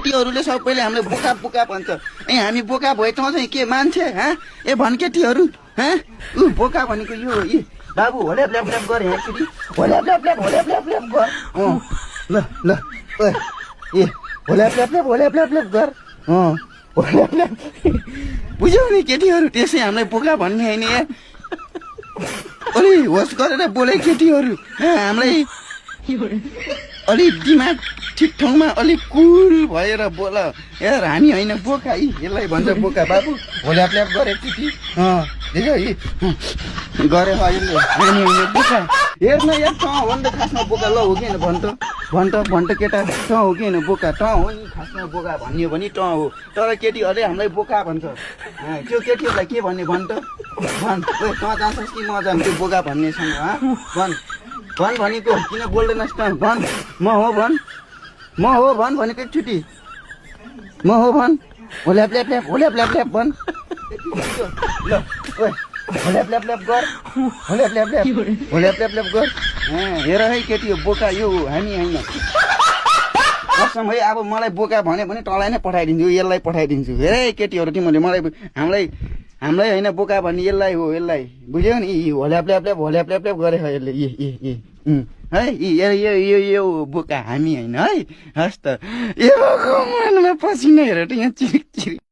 केटीहरूले सबैले हामीलाई बोका बोका भन्छ ए हामी बोका भए त चाहिँ के मान्छे ए भन् केटीहरू बोका भनेको यो बाबु होल्या ब्ल्याप ब्ल्याप गर यहाँ केटी होल्या ब्ल्याप ब्ल्याप गर ल ल ए होल्या ब्ल्याप ब्ल्याप गर होल्या ब्ल्याप बुझ्यौ नि केटीहरू त्यसै हामीलाई बोका भन्ने होइन अलि होस गरेर बोले केटीहरू हामीलाई अलिक दिमाग ठिक ठाउँमा अलिक कुल भएर बोल यार हामी होइन बोका यसलाई भन्छ बोका बाबु होल्या प्ल्याप गरे केटी गरे अहिले हामी होइन बोका हेर्न यार त हो नि त खासमा बोका ल हो कि होइन भन् त केटा त हो कि होइन बोका त हो नि खासमा बोका भन्यो भने त हो तर केटीहरूले हामीलाई बोका भन्छ त्यो केटीहरूलाई के भन्ने भन् त भन् त जान्छस् कि म जान्छु त्यो बोका भन्नेसँग भन् भनेको किन बोल्दैनस् त भन् म हो भन् भनेको एकचोटि म हो भन् होल्या प्ल्याप भन् ल होल्या प्ल्याप गर होल्या प्ल्याप गर हेर है केटी हो बोका यो हामी होइन कसम है अब मलाई बोका भन्यो भने तँलाई नै पठाइदिन्छु यसलाई पठाइदिन्छु हेर केटीहरू तिमीहरूले मलाई हामीलाई होइन बोका भन्ने यसलाई हो यसलाई बुझ्यौ नि होल्या प्ल्याप गरे यसले है यो बोका हामी होइन है हस् त यो मनमा पसिना हेरेर यहाँ चिरिक